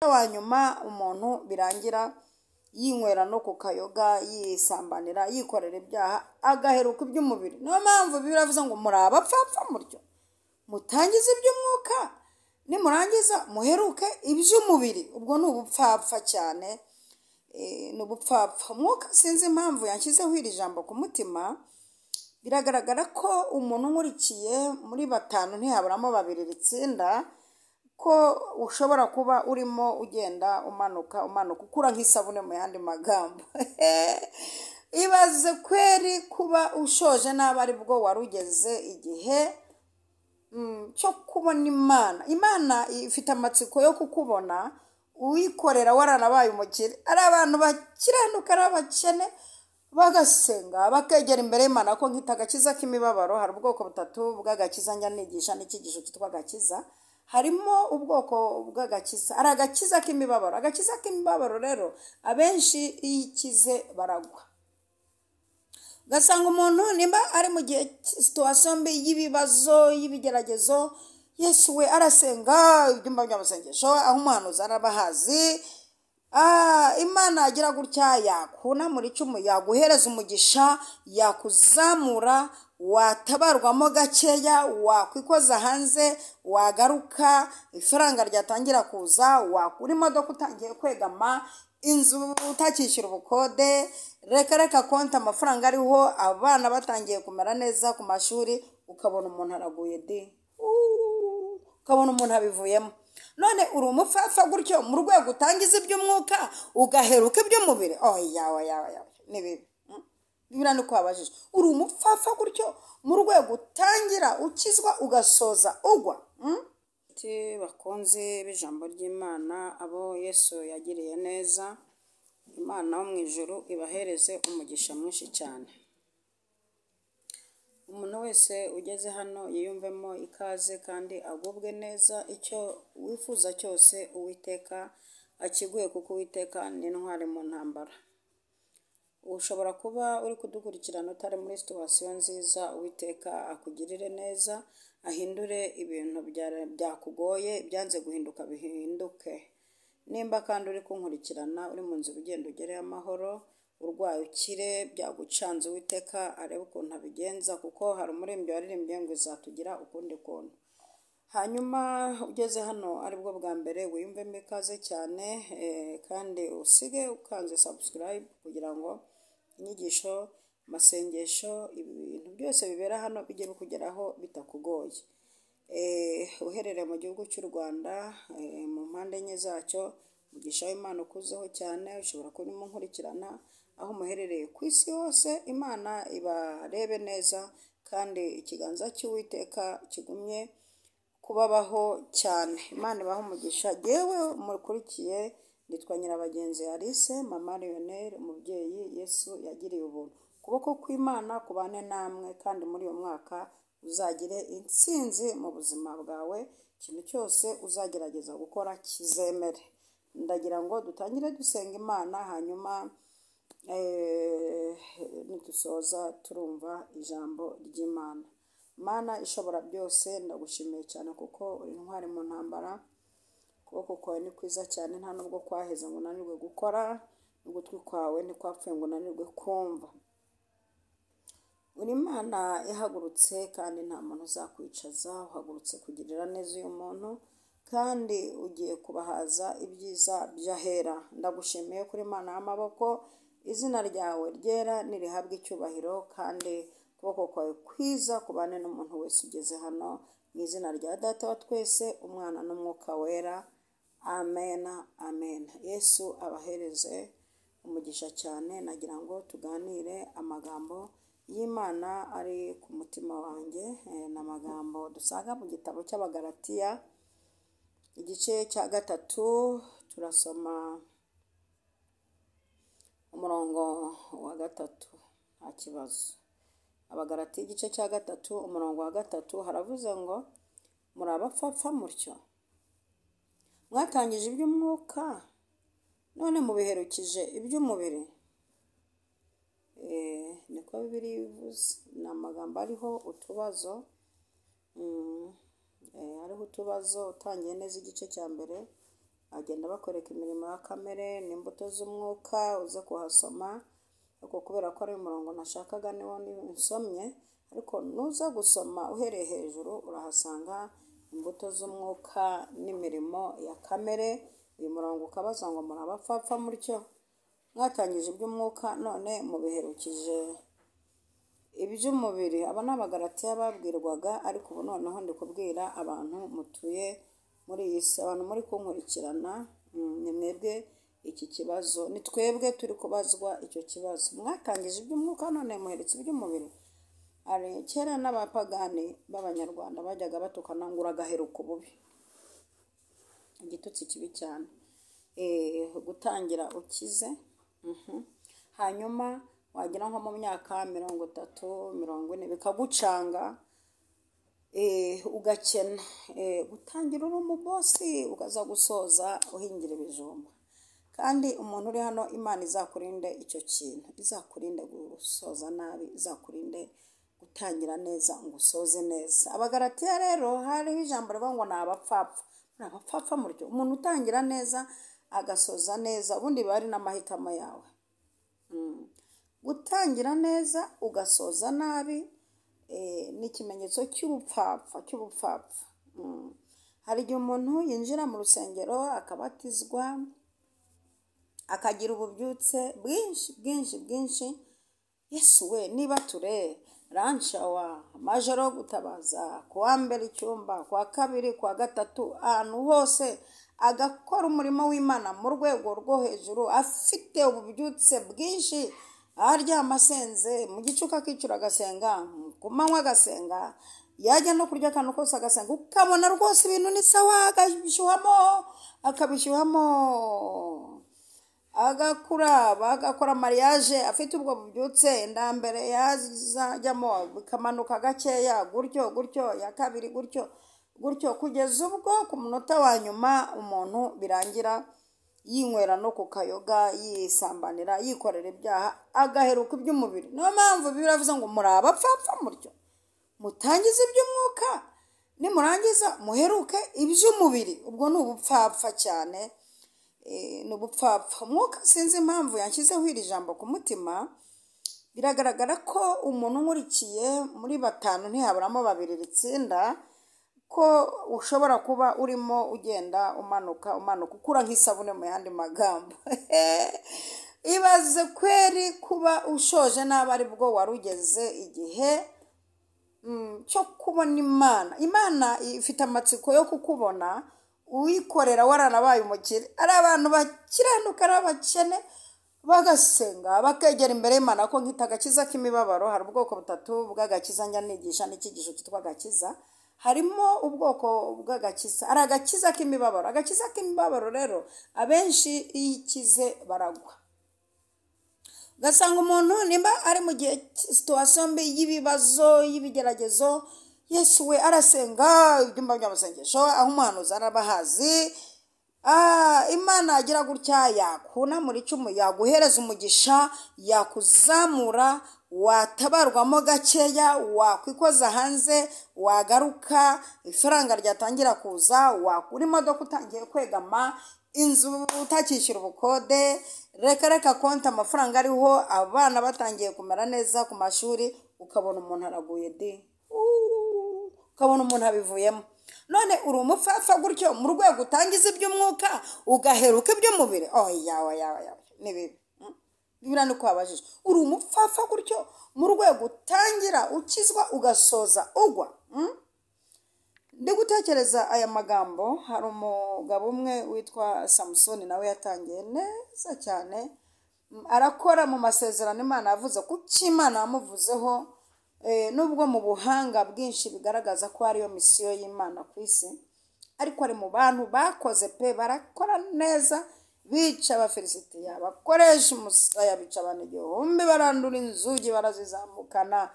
Wa nyuma umuntu birangira yinywera no ku kayoga, yisambanira, yikorera ibyaha, agaheruka iby'umubiri. Niyo mpamvu Bibiliya iravuze ngo muri abapfapfa mutyo, mutangize iby'umwuka, nimurangiza muheruke iby'umubiri. Ubwo ni ubupfapfa cyane, ni ubupfapfa. Umwuka sinzi impamvu yanshyizeho iri jambo ku mutima. Biragaragara ko umuntu unkurikiye muri batanu ntihaburamo babiri ritsinda, ko ushobora kuba urimo ugenda umanuka umanuka, ukura nk'isabune mu yandi magambo. Ibaze kweri kuba ushoje nabi aribwo wari ugeze igihe cyo kubona Imana. Imana ifite amatsiko yo kukubona uyikorera waranabaye umukire. Ari abantu bakiranuka, ari abakene, bagasenga, bakegera imbere y'Imana, ko nkita agakiza k'imibabaro. Hari ubwoko butatu bw'agakiza njya nigisha n'icyigisho cyitwa agakiza. Harimo ubwoko bw'agakiza, hari agakiza k'imibabaro. Agakiza k'imibabaro rero, abenshi iyo ikize baragwa, ugasanga umuntu nimba ari mu gihe situation mbi y'ibibazo, y'ibigeragezo, Yesu we, arasenga, ibyumba by'amasengesho aho umuhanuzi arabahazi. Imana yagira gutya yakunamura icumu, yaguhereza umugisha, yakuzamura, watabarwamo gakeya, wakwikoza hanze, wagaruka ifaranga ryatangira kuza, wakura imodoka utangiye kwegama, inzu utakishyura ubukode, reka reka, konti amafaranga ariho, abana batangiye kumera neza ku mashuri, ukabona umuntu araguye di, ukabona umuntu abivuyemo. None uri umupfapfa gutyo mu rwego utangiza iby'umwuka ugaheruka iby'umubiri? Oya, oya, oya, ni bibi. Bibiriya niko wabajije: uri umupfapfa gutyo mu rwego utangira ukizwa ugasoza ugwa? Bakunzi b'ijambo ry'Imana, abo Yesu yagiriye neza, Imana wo mu ijuru ibahereze umugisha mwinshi cyane. Umuntu wese ugeze hano yiyumvemo ikaze kandi agubwe neza. Icyo wifuza cyose Uwiteka akiguhe, kuko Uwiteka ni intwari mu ntambara. Ushobora kuba uri kudukurikirana utari muri situation nziza, Uwiteka akugirire neza, ahindure ibintu byakugoye, byanze guhinduka bihinduke. Nimba kandi uri kunkurikirana uri mu nzira ugenda, ugereyo amahoro. Urwaye ukire, byagucanze Uwiteka arebe ukuntu abigenza, kuko hari umuririmbyi waririmbye ngo izatugira ukundi kuntu. Hanyuma ugeze hano aribwo bwa mbere, wiyumvemo ikaze cyane, kandi usige ukanze subscribe kugira ngo inyigisho, amasengesho, ibintu byose bibera hano bijye bikugeraho bitakugoye. Uherereye mu gihugu cy'u Rwanda, mu mpande enye zacyo, umugisha w'Imana ukuzeho cyane. Ushobora kuba urimo nkurikirana aho muherereye ku isi hose, Imana ibarebe neza kandi ikiganza cy'Uwiteka kigumye kubabaho cyane. Imana ibahe umugisha. Yewe mukurikiye, nitwa Nyirabagenzi Alice, mama Lionel, umubyeyi Yesu yagiriye ubuntu. Ukuboko kw'Imana kubane namwe, kandi muri uyu mwaka uzagire intsinzi mu buzima bwawe. Ikintu cyose uzagerageza gukora kizemere. Ndagira ngo dutangire dusenga Imana, hanyuma nidusoza turumva ijambo ry'Imana. Mana ishobora byose, ndagushimiye cyane kuko uri intwari mu ntambara. Ukuboko kwawe ni kwiza cyane, nta nubwo kwaheze ngo unanirwe gukora, n'ugutwi kwawe ntikwapfuye ngo unanirwe kumva. Uri Imana ihagurutse kandi nta muntu uzakwicaza. Uhagurutse kugirira neza uyu muntu kandi ugiye kubahaza ibyiza by'ahera. Ndagushimiye kuri Imana y'amaboko. Izina ryawe ryera nirihabwe icyubahiro, kandi ukuboko kwawe kwiza kubane n'umuntu wese ugeze hano, mu izina rya Data wa twese, Umwana n'Umwuka Wera. Amen, amen. Yesu abahereze umugisha cyane. Nagira ngo tuganire amagambo y'Imana ari ku mutima wanjye. Ni amagambo dusanga mu gitabo cy'Abagalatiya, igice cya gatatu, turasoma umurongo wa gatatu, nta kibazo. Abagalatiya igice cya gatatu, umurongo wa gatatu, haravuze ngo: "Muri abapfapfa mutyo, mwatangije iby'umwuka none mubiherukije iby'umubiri?" Niko Bibiliya bivuze. Ni amagambo ariho utubazo, ariho utubazo. Utangiye neza igice cya mbere. Bagenda bakwereka imirimo ya kamere n'imbuto z'umwuka, uze kuhasoma, ariko kubera ko ari umurongo nashakaga niwo nsomye, ariko nuza gusoma uhereye hejuru urahasanga imbuto z'umwuka n'imirimo ya kamere. Uyu murongo ukabaza ngo muri abapfapfa mutyo, mwatangije iby'umwuka none mubiherukije iby'umubiri. Aba ni Abagalatiya babwirwaga, ariko ubu noneho ndi kubwira abantu mutuye muri iyi si, abantu muri kunkurikirana, ni mwebwe iki kibazo, ni twebwe turi kubazwa icyo kibazo. Mwatangije iby'umwuka none muheretse iby'umubiri. Kera n'abapagani b'Abanyarwanda bajyaga batukana ngo uragaheruka ububi, igitutsi kibi cyane. Gutangira ukize, hanyuma wagera nko mu myaka 30, 40 bikagucanga, ugakena. Gutangira uri umubosi ukaza gusoza uhingira ibijumba. Kandi umuntu uri hano, Imana izakurinde icyo kintu, izakurinde gusoza nabi, izakurinde gutangira neza ngo usoze neza. Abagalatiya rero hariho ijambo rivuga ngo ni abapfapfa. Ni abapfapfa mutyo, umuntu utangira neza agasoza neza, ubundi biba ari n'amahitamo yawe. Gutangira neza ugasoza nabi ni ikimenyetso cy'ubupfapfa, cy'ubupfapfa. Hari igihe umuntu yinjira mu rusengero akabatizwa, akagira ububyutse bwinshi bwinshi bwinshi. Yesu we, niba ture ranshawa, amajoro yo gutabaza, kuwa mbere icyumba, kuwa kabiri, kuwa gatatu, ahantu hose agakora umurimo w'Imana mu rwego rwo hejuru, afite ububyutse bwinshi, aryama asenze, mu gicuku akicura agasenga, ku manywa agasenga, yajya no kurya akantu kose agasenga, ukabona rwose ibintu ni sawa, akabishyuhamo, akabishyuhamo, agakura, bagakora mariage afite ubwo bubyutse, indambere yazajyamo bikamanuka gakeya gutyo gutyo, ya kabiri gutyo gutyo, kugeza ubwo ku munota wa nyuma umuntu birangira yinywera no ku kayoga, yisambanira, yikorera ibyaha, agaheruka iby'umubiri. Niyo mpamvu Bibiliya iravuze ngo muri abapfapfa mutyo, mutangize iby'umwuka, nimurangiza muheruke iby'umubiri. Ubwo ni ubupfapfa cyane, ni ubupfapfa. Umwuka sinzi impamvu yanshyizeho iri jambo ku mutima. Biragaragara ko umuntu unkurikiye muri 5 ntihaburamo 2 ritsinda, ko ushobora kuba urimo ugenda umanuka umanuka, ukura nk'isabune mu yandi magambo. Ibaze kweri kuba ushoje nabi ari bwo wari ugeze igihe cyo kubona Imana. Imana ifite amatsiko yo kukubona uyikorera waranabaye umukire. Ari abantu bakiranuka, ari abakene, bagasenga bakegera imbere y'Imana, ko nkita agakiza k'imibabaro. Hari ubwoko butatu bw'agakiza njya nigisha n'ikigisho cyitwa agakiza. Harimo ubwoko bw'agakiza, ari agakiza k'imibabaro. Agakiza k'imibabaro rero abenshi iyo ikize baragwa, ugasanga umuntu nimba ari mu gihe situation mbi y'ibibazo, y'ibigeragezo, Yesu we arasenga ibyumba by'amasengesho, aho umuhanuzi arabahazi, Imana agira gutya, yakunamura icumu, yaguhereza umugisha, yakuzamura, watabarwamo gakeya, wakwikoza hanze, wagaruka ifaranga ryatangira kuza, wakura imodoka utangiye kwegama, inzu utakishyura ubukode, reka reka konti amafaranga ariho, abana batangiye kumera neza ku mashuri, ukabona umuntu araguye di, ukabona umuntu abivuyemo. None uri umupfapfa gutyo mu rwego utangiza iby'umwuka ugaheruka iby'umubiri. Oya oya oya, ni bibi. Bibiliya niko wabajije. Uri umupfapfa gutyo mu rwego utangira ukizwa ugasoza ugwa. Ndi gutekereza aya magambo. Hari umugabo umwe witwa Samusoni, nawe yatangiye neza cyane, arakora mu masezerano Imana yavuze, kuko Imana yamuvuzeho, nubwo mu buhanga bwinshi bigaragaza ko ariyo misiyo y'Imana ku isi, ariko ari mu bantu bakoze pe, barakora neza, bica Abafilisitiya, bakoresha umusaya, bica abantu 1000, barandura inzugi barazizamukana,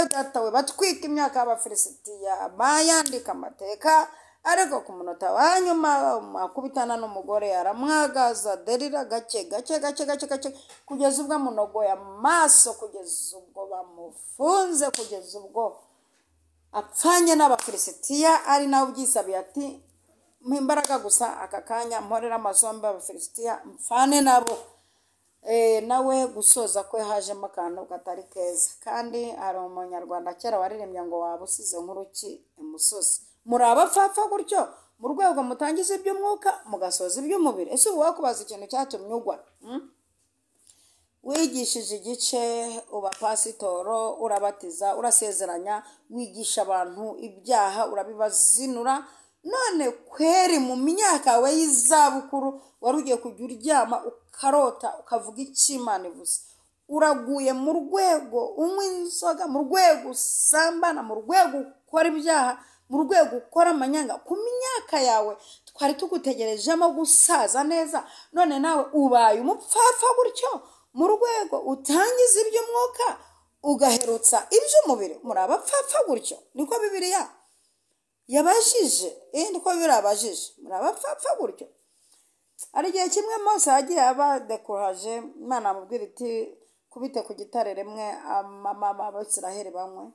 data we, batwika imyaka y'Abafilisitiya, bayandika amateka. Ariko ku munota wa nyuma akubitana n'umugore, aramwagaza derira gake gake gake gake gake, kugeza ubwo amunogoye amaso, kugeza ubwo bamufunze, kugeza ubwo apfanye n'Abafilisitiya. Ari nawe ubyisabiye ati Mpa imbaraga gusa aka kanya mporera amazombe y'Abafilisitiya mfane nabo. Nawe gusoza kwe hajemo akantu katari keza. Kandi hari umunyarwanda kera waririmbye ngo waba usize nk'uruki imusozi. Muri abapfapfa gutyo mu rwego mutangiza iby'umwuka mugasoza iby'umubiri. Ese ubu wakubaza ikintu cyatumye ugwa? Wigishije igice, uba pasitoro, urabatiza, urasezeranya, wigisha abantu ibyaha, urabibazinura. None kweri mu myaka yawe y'izabukuru wari ugiye kujya uryama ukarota ukavuga icyo Imana ivuze. Uraguye mu rwego unywa inzoga, mu rwego usambana, mu rwego ukora ibyaha, mu rwego ukora amanyanga. Ku myaka yawe twari tugutegerejemo gusaza neza, none nawe ubaye umupfapfa gutyo mu rwego utangiza iby'umwuka ugaherutsa iby'umubiri. Muri abapfapfa gutyo, niko Bibiliya yabajije. Niko Bibiliya yabajije, muri abapfapfa gutyo. Hari igihe kimwe Mose yagiye aba dekuraje, Imana amubwira iti kubite ku gitare rimwe Abisiraheli banywe,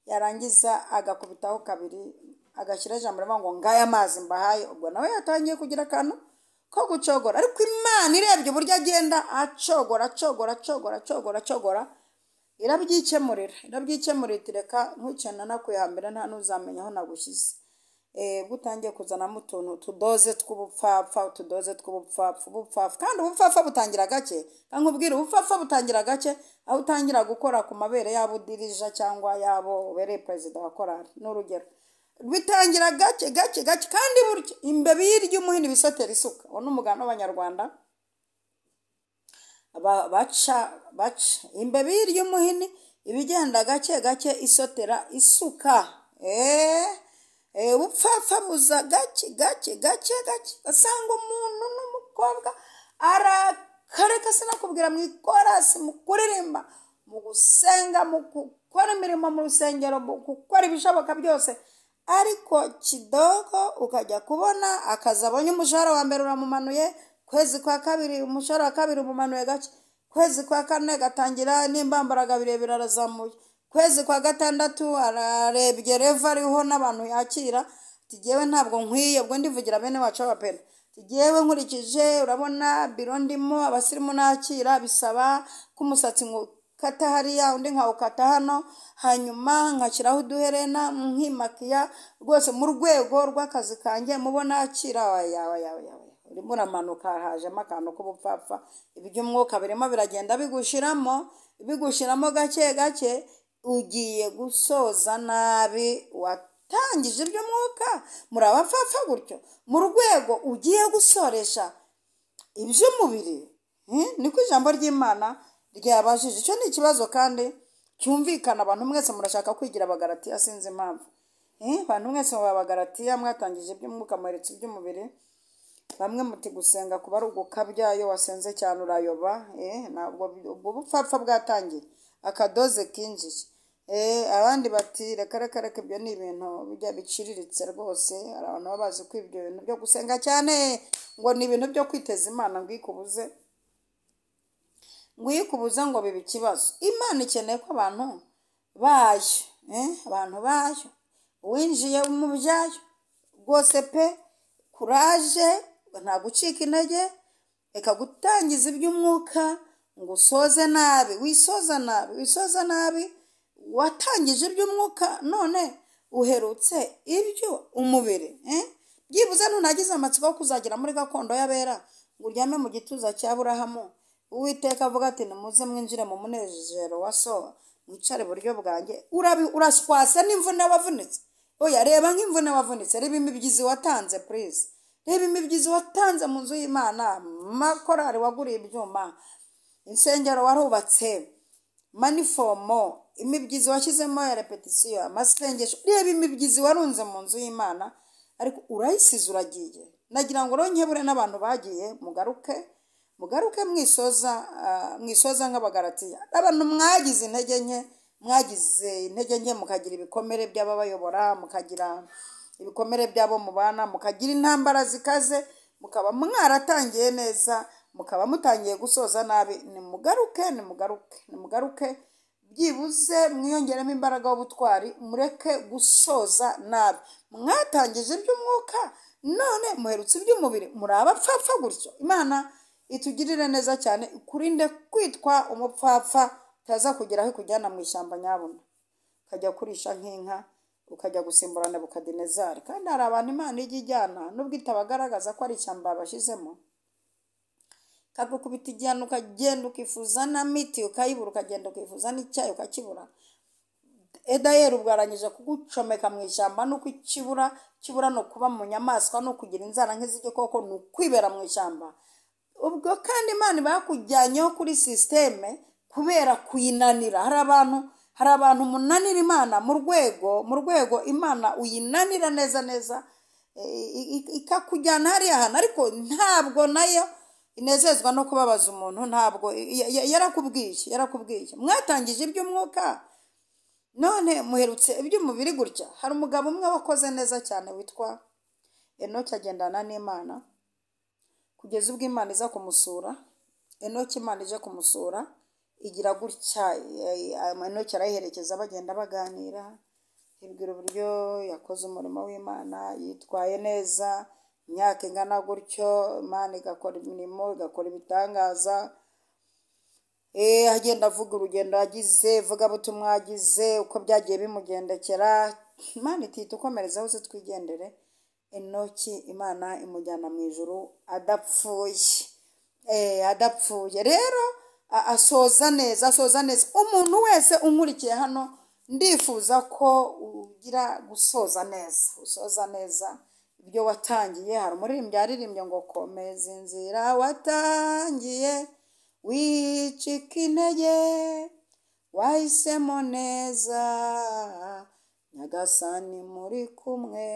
yarangiza agakubitaho kabiri, agashyira ijambo rivuga ngo ngaya amazi mbahaye. Ubwo nawe yatangiye kugira akantu ko gucogora, ariko Imana irebye uburyo agenda acogora acogora acogora acogora acogora, irabyikemurira iti reka nkwicana nakwihambira nta n'uzamenya aho nagushyize. Ubwo utangiye kuzanamo utuntu utudoze tw'ubupfapfa, utudoze tw'ubupfapfa, ubupfapfa. Kandi ubupfapfa butangira gake, nkubwira ubupfapfa butangira gake, aho utangira gukora ku mabere y'abo udirija cyangwa y'abo ubereye perezida wa korali, ni urugero. Bitangira gake gake gake, kandi burya imbeba iyo irya umuhini ibisotera isuka. Uwo ni umugani w'Abanyarwanda baca imbeba iyo irya umuhini ibigenda gake gake isotera isuka. Ubupfapfa buza gake gake gake gake, ugasanga umuntu n'umukobwa arakareka, sinakubwira, mu ikorasi, mu kuririmba, mu gusenga, mu gukora imirimo mu rusengero, mu gukora ibishoboka byose, ariko kidogo ukajya kubona akazi abonye umushahara wa mbere uramumanuye, kwezi kwa kabiri umushahara wa kabiri umumanuye gake, kwezi kwa kane gatangira n'imbambaraga birebire arazamuye, kwezi kwa gatandatu ararebye reva ariho n'abantu yakira, tugewe ntabwo nkwiye. Ubwo ndivugira bene wacu b'abapena, tugewe nkurikije urabona biro ndimo abasirimu nakira, bisaba ko umusatsi nkukata hariya undi nkawukata hano, hanyuma nkashyiraho uduherena nkimakiya rwose mu rwego rw'akazi kanjye mubo nakira. Urimo uramanuka, hajemo akantu k'ubupfapfa, iby'umwuka birimo biragenda bigushiramo gake gake, ugiye gusoza nabi. Watangije iby'umwuka, muri abapfapfa gutyo mu rwego ugiye gusoresha iby'umubiri. Niko ijambo ry'Imana ryabajije. Icyo ni ikibazo kandi cyumvikana. Abantu mwese murashaka kwigira Abagalatiya, sinzi impamvu. Abantu mwese muba Abagalatiya, mwatangije iby'umwuka muheretse iby'umubiri. Bamwe muti gusenga kuba ari ugukabya, iyo wasenze cyane urayoba. Ntabwo ubwo bupfapfa bwatangiye, akadoze kinjiye. Abandi bati reka reka reka, ibyo ni ibintu bijya biciriritse rwose. Hari abantu baba bazi ko ibyo bintu byo gusenga cyane ngo ni ibintu byo kwiteza Imana, ngo ikubuze, ngo ikubuze ngo bibe ikibazo. Imana ikeneye ko abantu bayo, abantu bayo, uwinjiye mu byayo rwose pe, kuraje, nta gucika intege, reka gutangiza iby'umwuka ngo usoze nabi, wisoza nabi, wisoza nabi. Watangije iby'umwuka none uherutse ibyo umubiri. Byibuze ntunagize amatsiko yo kuzagera muri gakondo y'abera ngo uryame mu gituza cya Aburahamu. Uwiteka avuga ati nimuze mwinjire mu munezero wa so, mwicare iburyo bwanjye. Uraswasa n'imvune wavunitse. Oya, reba nk'imvune wavunitse, reba imibyizi watanze, please. Reba imibyizi watanze mu nzu y'Imana, makorari waguriye ibyuma, insengero warubatse, manifomo, imibyizi washyizemo ya repetisiyo, amasengesho. Reba imibyizi warunze mu nzu y'Imana, ariko urayisize uragiye. Nagira ngo ronkebure n'abantu bagiye, mugaruke, mugaruke mwisoza, mwisoza nk'Abagalatiya. Abantu mwagize intege nke, mwagize intege nke, mukagira ibikomere by'ababayobora, mukagira ibikomere by'abo mubana, mukagira intambara zikaze, mukaba mwaratangiye neza, mukaba mutangiye gusoza nabi. Nimugaruke, nimugaruke, nimugaruke, byibuze mwiyongeremo imbaraga y'ubutwari, mureke gusoza nabi. Mwatangije iby'umwuka None muherutse iby'umubiri, muri abapfapfa gutyo. Imana itugirire neza cyane, ikurinde kwitwa umupfapfa, utaza kugera aho ikujyana mu ishyamba nyabuna, ukajya kurisha nk'inka, ukajya gusimbura Nebukadinezari. Kandi hari abantu Imana ijya ijyana nubwo itabagaragaza ko ari ishyamba babashyizemo, ikagukubita igihano, ukagenda ukifuza na miti ukayibura, ukagenda ukifuza n'icyayi ukakibura. Edayeri ubwo arangije kugucomeka mu ishyamba, nuko ikibura kibura ni ukuba mu nyamaswa, ni ukugira inzara nk'iz'igikoko, ni ukwibera mu ishyamba. Ubwo kandi Imana iba yakujyanyeho kuri sisiteme kubera kuyinanira. Hari abantu munanira Imana mu rwego Imana uyinanira neza neza, ikakujyana hariya hantu, ariko ntabwo nayo inezezwa no kubabaza umuntu. Ntabwo yarakubwiye mwatangije iby'umwuka, none muherutse iby'umubiri gutya. Hari umugabo umwe wakoze neza cyane witwa Enoki, agendana n'Imana kugeza ubwo Imana iza kumusura. Enoki, Imana ije kumusura igira gutya, Enoki arayiherekeza, bagenda baganira, ibwira uburyo yakoze umurimo w'Imana, yitwaye neza imyaka ingana gutyo, Imana igakora imirimo, igakora ibitangaza. Agenda avuga urugendo yagize, ivugabutumwa yagize, uko byagiye bimugendekera. Imana itita ukomerezaho uze twigendere. Enoki Imana imujyana mu ijuru adapfuye. Rero asoza neza, asoza neza. Umuntu wese unkurikiye hano, ndifuza ko ugira gusoza neza, usoza neza ibyo watangiye. Hari umuririmbyi yaririmbye ngo: "Komeza inzira watangiye, wicika intege, wahisemo neza, Nyagasani muri kumwe."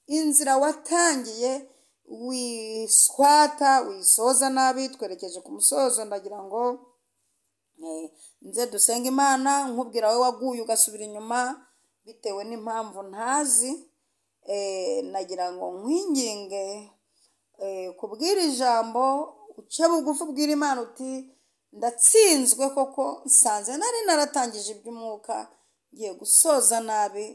Inzira watangiye wiswata, wisoza nabi. Twerekeje ku musozo, ndagira ngo nze dusenga Imana. Nkubwira wowe waguye ugasubira inyuma bitewe n'impamvu ntazi, nagira ngo nkwinginge kubwira ijambo, uce bugufi, ubwira Imana uti: "Ndatsinzwe koko, nsanze nari naratangije iby'umwuka, ngiye gusoza nabi,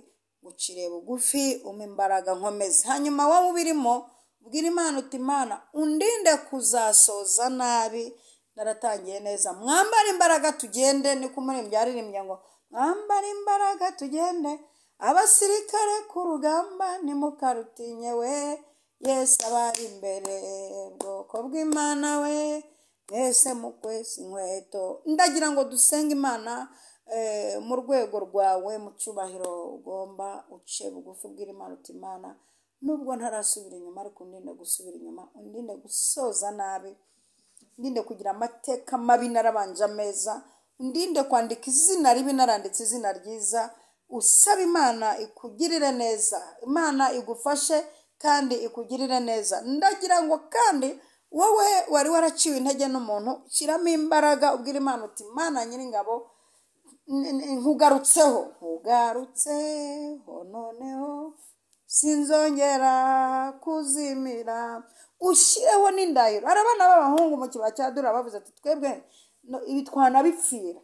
nguciriye bugufi, umpe imbaraga nkomeze." Hanyuma wowe ubirimo, ubwira Imana uti: "Imana, undinde kuzasoza nabi naratangiye neza." Mwambare imbaraga tugende, niko umuririmbyi yaririmbye ngo: "Mwambare imbaraga tugende, abasirikare ku rugamba, ntimukarutinye we, Yesu abari imbere, bwoko bw'Imana we, mwese mukwese inkweto." Ndagira ngo dusenge Imana mu rwego rwawe, mu cyubahiro ugomba, uce bugufi, ubwira Imana uti: "Imana, nubwo ntarasubira inyuma, ariko undinde gusubira inyuma, undinde gusoza nabi, ndinde kugira amateka mabi narabanje ameza, ndinde kwandika izina ribi naranditse izina ryiza." Usaba Imana ikugirire neza, Imana igufashe kandi ikugirire neza. Ndagira ngo kandi wowe wari waraciwe intege n'umuntu, shyiramo imbaraga, ubwira Imana uti: "Imana Nyiringabo, nkugarutseho, nkugarutseho, noneho sinzongera kuzimira." Ushyireho n'indahiro. Hari abana b'abahungu mu kibaya cya Dura bavuze ati: "Twebwe ibi twanabipfira,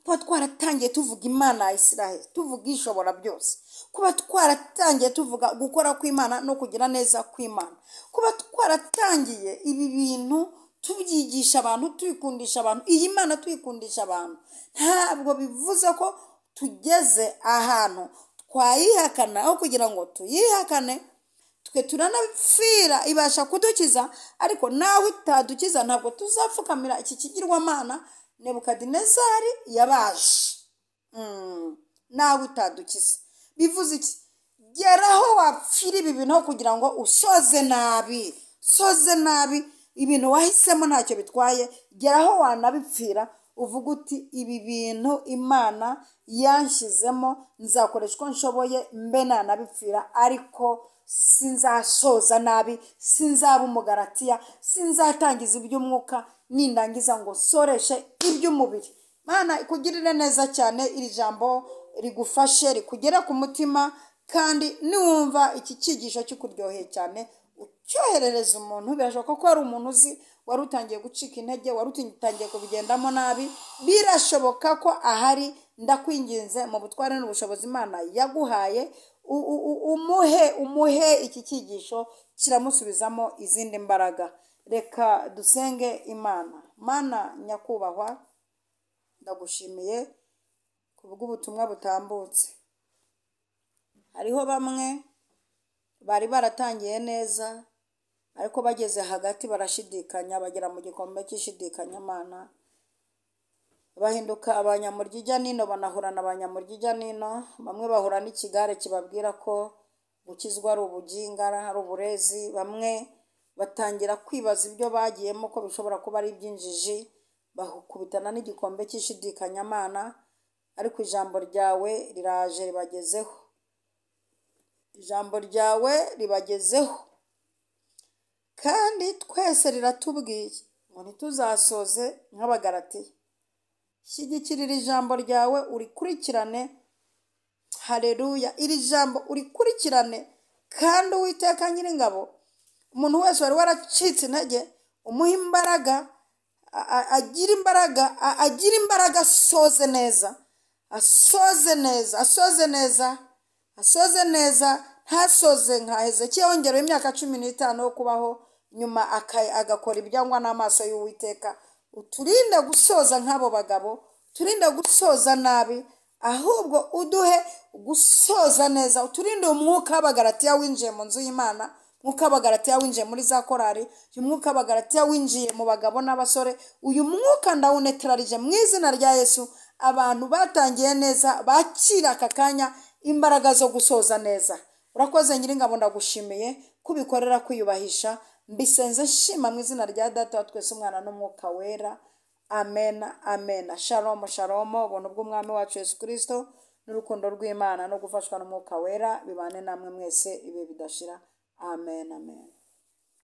Kuba twaratangiye tuvuga Imana ya Israheli, tuvuga Ishobora byose, kuba twaratangiye tuvuga gukora kw'Imana no kugira neza kw'Imana, kuba twaratangiye ibi bintu tubyigisha abantu, tubikundisha abantu, iyi Mana tuyikundisha abantu, ntabwo bivuze ko tugeze ahantu twayihakana. Aho kugira ngo tuyihakane, twe turanapfira, ibasha kudukiza. Ariko nawe itadukiza, ntabwo tuzapfukamira iki kigirwamana Nebukadinezari yabaje." Nawe utadukiza, bivuze iki? Geraho wapfira ibi bintu aho kugira ngo usoze nabi, usoze nabi ibintu wahisemo ntacyo bitwaye. Geraho wanabipfira, uvuga uti: "Ibi bintu Imana yanshyizemo, nzakoresha uko nshoboye mbe nanabipfira, ariko sinzasoza nabi, sinzaba umugaratiya, sinzatangiza iby'umwuka nindangiza ngo nsoreshe iby'umubiri." Mana ikugirire neza cyane, iri jambo rigufashe, rikugere ku mutima. Kandi niwumva iki cyigisho kikuryoheye cyane, ucyoherereza umuntu. Birashoboka ko hari umuntu uzi wari utangiye gucika intege, wari utangiye kubigendamo nabi, birashoboka ko ahari. Ndakwinginze mu butware n'ubushobozi Imana yaguhaye. umuhe iki cyigisho kiramusubizamo izindi mbaraga. Reka dusenge Imana. Mana nyakubahwa, ndagushimiye kubw'ubutumwa butambutse. Hariho bamwe bari baratangiye neza, ariko bageze hagati barashidikanya, bagera mu gikombe cy'ishidikanya. Mana, bahinduka abanyamurya nino, banahura na banyamurya nino. Bamwe bahura n'ikigare kibabwira ko gukizwa ari ubuginga, ari uburezi. Bamwe batangira kwibaza ibyo bagiyemo ko bishobora kuba ari iby'injiji, bakubitana n'igikombe cy'ishidikanyamana. Ariko ijambo ryawe riraje ribagezeho, ijambo ryawe ribagezeho, kandi twese riratubwiye ngo ntituzasoze nk'Abagalatiya. Shyigikirira ijambo ryawe urikurikirane. Haleluya, iri jambo urikurikirane. Kandi Uwiteka Nyiringabo, umuntu wese wari waracitse intege umuhe imbaraga, agira imbaraga, agira imbaraga, asoze neza, asoze neza, asoze neza, asoze neza, ntasoze nka Hezekiya wongerewe imyaka 15 yo kubaho, nyuma agakora ibyangwa n'amaso y'Uwiteka. Uturinde gusoza nk'abo bagabo, uturinde gusoza nabi, ahubwo uduhe gusoza neza. Uturinde umwuka w'Abagalatiya winjiye mu nzu y'Imana, umwuka w'Abagalatiya winjiye muri za korari, uyu mwuka w'Abagalatiya winjiye mu bagabo n'abasore. Uyu mwuka ndawunetralije mu izina rya Yesu. Abantu batangiye neza bakira aka kanya imbaraga zo gusoza neza. Urakoze Nyiringabo, ndagushimiye kubikorera kwiyubahisha. Mbisenze nshima mu izina rya Data wa twese, Umwana n'Umwuka Wera. Amen, amen. Shalom, shalom. Ubuntu bw'Umwami wacu Yesu Kristo n'urukundo rw'Imana no gufashwa n'Umwuka Wera bibane namwe mwese ibihe bidashira. Amen, amen.